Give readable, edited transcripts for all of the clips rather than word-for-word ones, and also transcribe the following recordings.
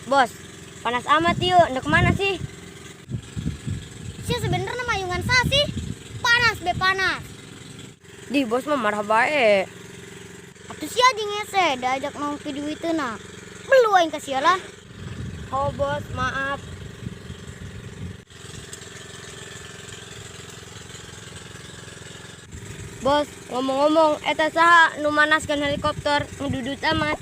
Bos, panas amat yuk, udah kemana sih? Sia sebenarnya mayungan sa sih. Panas be panas. Di bos mah marah bae. Atuh sia jeung hese diajak nongki duiteuna. Belu aing ka sia lah. Oh bos, maaf. Bos, ngomong-ngomong, eta saha nu manaskeun helikopter ngedudut amat.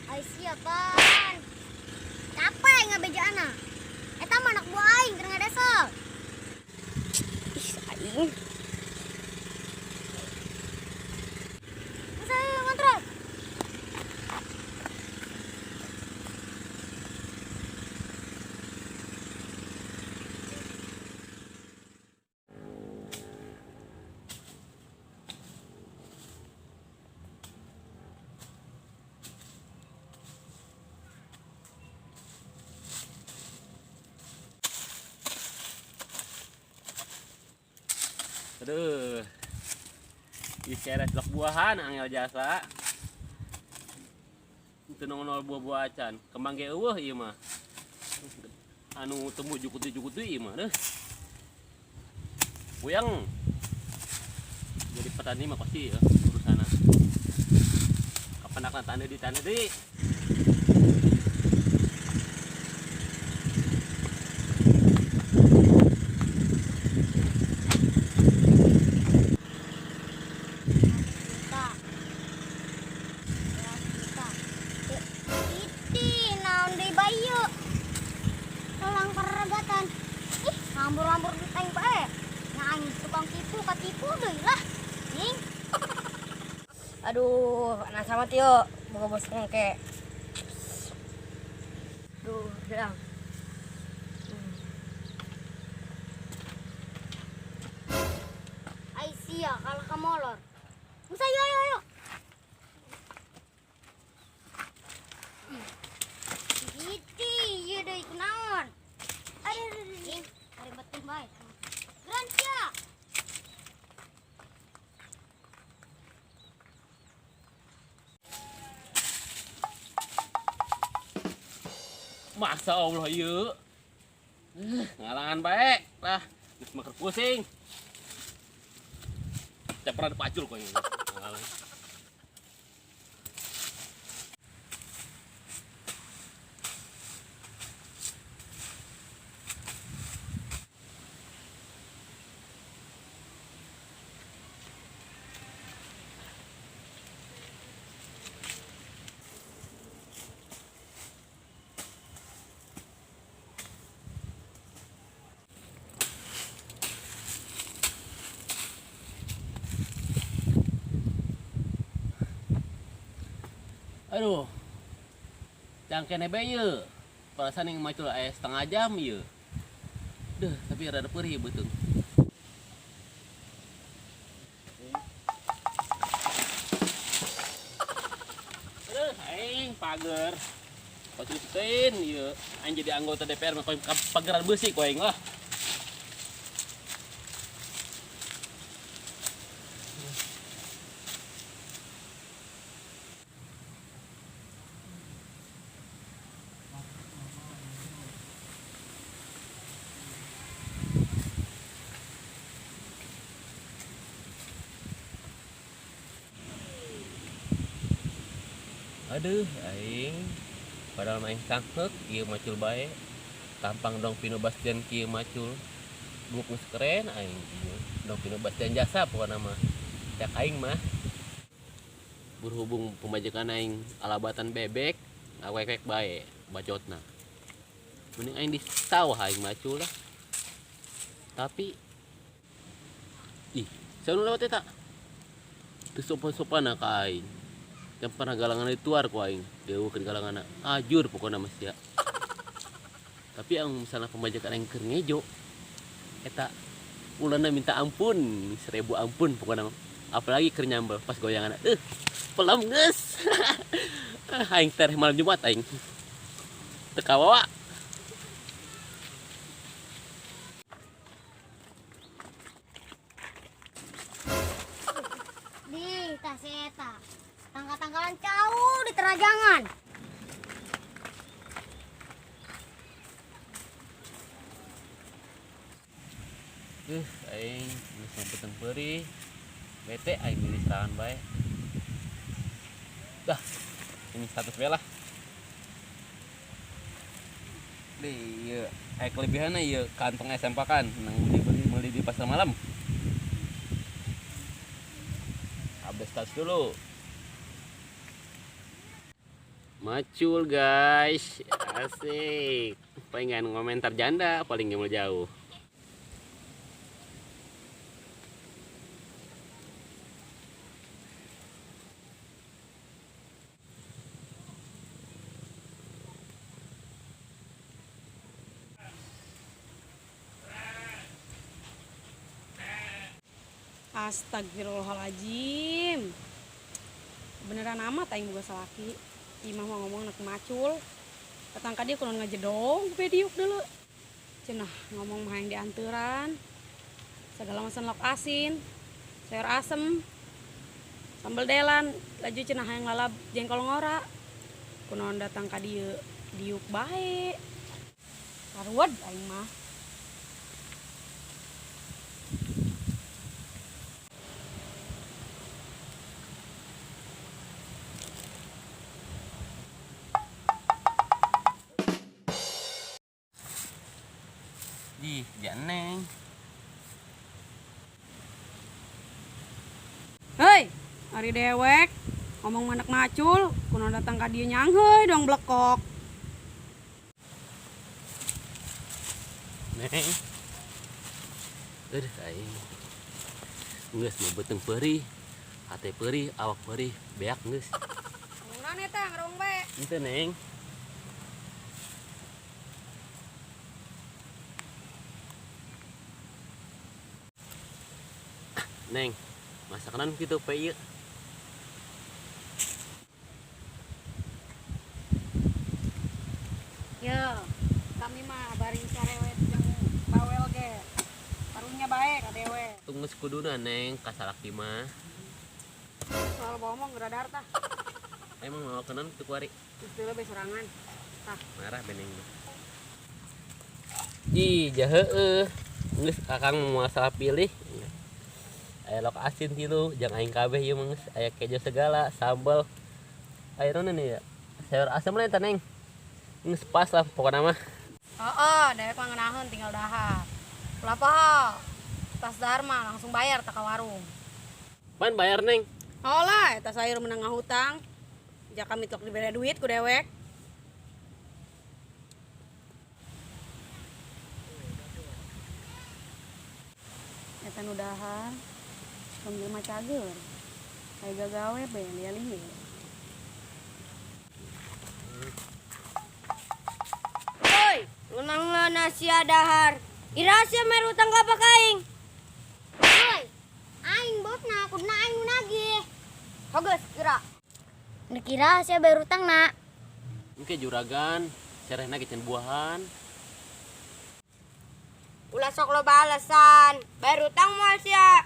Ai sia pan. Capek ngabejaana. Eta mah anak buah aing keur ngadesel. Ih, aing. Geus ayo ngontrol. Aduh. Diseret blok buahan angel jasa. Itu nongol buah-buah acan. Kembang ge eueuh ieu mah. Anu temu jukutu-jukutu ieu mah deuh. Puyeng. Jadi petani mah pasti ya urusana. Kapan akan tanah di tanah deui. Juta. Juta. Iti naon deui bae ieu. Elang peregatan. Ih, ngambur-ngambur duit aing bae. Nya aing tukang tipu katipu deui lah. Ning. Aduh, panas amat yuk. Boga bos ngeke. Duh, hilang. Ai sia kalah ka molor. Geus ayo ayo ayo. Iti ieu deui kunaon? Aduh, aduh, aduh, ning, karibetkeun bae. Geran sia. Masa Allah ieu. Ngalangan bae lah, geus mah keur pusing. Teu pernah dipacul kok ini. Ngalangan. Aduh. Cangkene bae ieu. Perasaan yang macul aya setengah jam ieu. Duh, tapi rada perih beuteung. Aduh, aing pager. Pacul ieu. Aing jadi anggota DPR mah pageran beusi ku aing lah. Aduh, aing padahal main sangheuk ieu macul bae. Tampang dong Pino Bastian kieu macul. Guk geus keren aing ieu. Dong Pino Bastian jasa pokona mah. Cak aing mah. Berhubung pemajikan aing alabatan bebek, ngawek-wek bae bacotna. Mending aing di sawah aing macul lah. Tapi ih, saunu lewat eta? Teu sopan-sopan ka aing. Yang pernah galangan dituar ku aing, deukeun galangan ajur pokona mah sia. Tapi yang misalnya pemajikan aing keur ngejo eta ulana minta ampun, 1000 ampun pokona mah. Apalagi keur nyambel pas goyangan, pelem geus. Aing tereh malam Jumat aing. Teu kawawa. Di tas eta. Tanggal-tanggalan jauh di terajangan. Aing geus beuteung peurih. Bete aing milih serangan bae. Dah, ini status bae lah. Deh, ieu aya kelebihanna ieu kantong SMP kan nang beli beli di pasar malam. Update status dulu. Macul guys, asik. Pengen komentar janda, paling gak jauh. Astagfirullahaladzim. Beneran amat aing boga salaki. Imah mah ngomong nak macul. Datang ka dia kunaon ngajedong ku diuk dulu. Cenah ngomong mah yang dianturan. Segala mesen lok asin, sayur asem, sambal delan, laju cenah hayang lalap jengkol ngora. Kunaon datang ka dieu diuk bae. Karuwed aing mah. Ih, janeng. Hei, ari dewek ngomong manak macul, kunaon datang ka dieu nyangheuy dong blekok. Neng. Aduh, aing. Geus mah beuteung peurih, hate peurih, awak peurih, beak geus. Ngomong naon eta ngarong bae? Henteu, Neng. Neng, masakan gitu pe ieu. Yo, kami mah baring carewet jeung bawel ge. Karunya bae ka dewe. Tunggu kuduna Neng, ka salaki mah. Soal bohong geradar tah. Emang mau kenan kitu kuari? Itu lebih sorangan. Tah. Marah beneng. Ih, jaheueuh. Geus kakang moal salah pilih. Aya lok asin tilu, jang aing kabeh ieu mah geus aya kejo segala, sambal. Aya naon ya? Sayur asem lah eta Neng. Geus pas lah pokona mah. Heeh, dewek mah ngeunaheun tinggal dahar. Ulah poho. Tas dahar mah langsung bayar tak ka warung. Pan bayar Neng. Oh lah, eta sayur menang ngahutang. Jaka mitok dibere duit ku dewek. Eta nu dahar. Tong jelema cager. Aya gagawe be lia-lia. Oi, ngeunang sia dahar. Ira sia mere utang ka bapa aing. Oi, aing bosna kuduna aing nu nagih. Hogeus geura. Nek kira sia bayar utangna. Engke juragan, serehna ge can buahan. Ulah sok loba alasan. Bayar utang moal sia.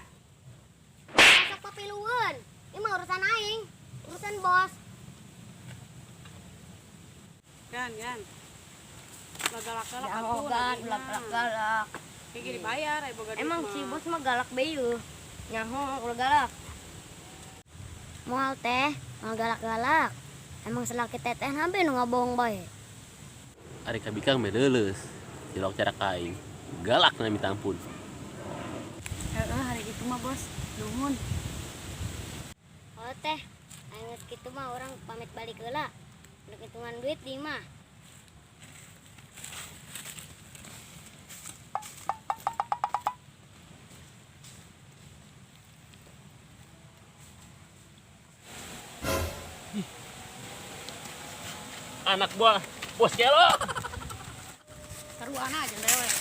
Sok papilueun. Ieu mah urusan aing, urusan bos. Gan, gan. Ulah galak-galak Ya, atuh, gan, nagih ulah mah. galak-galak. Kayak gini bayar, aya boga duit Emang mah. si bos mah galak bae yeuh. Nyaho ulah galak. Moal teh, moal galak-galak. Emang selaki teteh sampe nu ngabohong bae. Ari kabikang mah leuleus. Cilok cara ka aing. Galak na minta ampun. Heeh, hari itu mah bos, nuhun. Oh teh, aing geus kitu mah urang pamit balik heula. Udah hitungan duit di imah. Anak buah bos kelo. Saruana aja dewek.